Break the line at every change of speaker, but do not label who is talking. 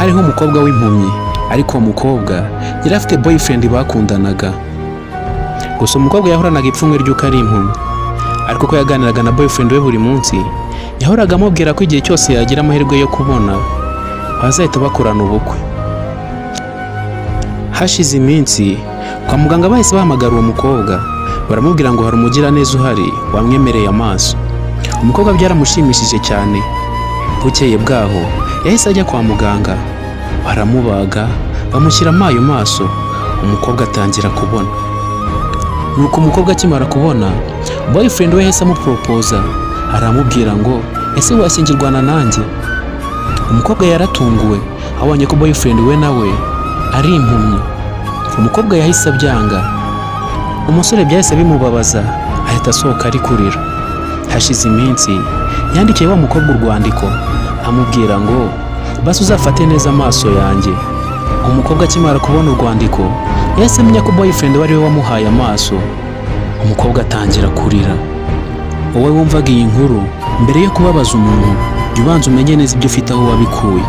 Hariho umukobwa w'impumyi, ariko uwo mukobwa yari afite boyfriend bakundanaga. Gusa umukobwa yahoranaga ipfunwe ry'uko ari impumyi, ariko ko yaganiraga na boyfriend we buri munsi, yahoraga amubwira ko igihe cyose yagira amahirwe yo kubona, bazahita bakorana ubukwe. Hashize iminsi, kwa muganga bahise bahamagara uwo mukobwa, baramubwira ngo hari umugiraneza uhari wamwemereye amaso. Umukobwa byaramushimishije cyane. Bukeye bwaho yahise ajya kwa muganga, baramubaga, bamushyiramo ayo maso, umukobwa atangira kubona. Nuko umukobwa akimara kubona, boyfriend we yahise amuporopoza, aramubwira ngo: "Ese washyingirwana nanjye?" Umukobwa yaratunguwe abonye ko boyfriend we nawe ari impumyi. Umukobwa yahise abyanga. Umusore byahise bimubabaza, ahita asohoka ari kurira. Hashize iminsi, yandikiye wa mukobwa urwandiko, amubwira ngo: "Basi uzafate neza amaso yanjye." Umukobwa akimara kubona urwandiko, yahise amenya ko boyfriend we ari we wamuhaye amaso. Umukobwa atangira kurira. Wowe wumvaga iyi nkuru, mbere yo kubabaza umuntu, jya ubanza umenye neza ibyo ufite aho wabikuye.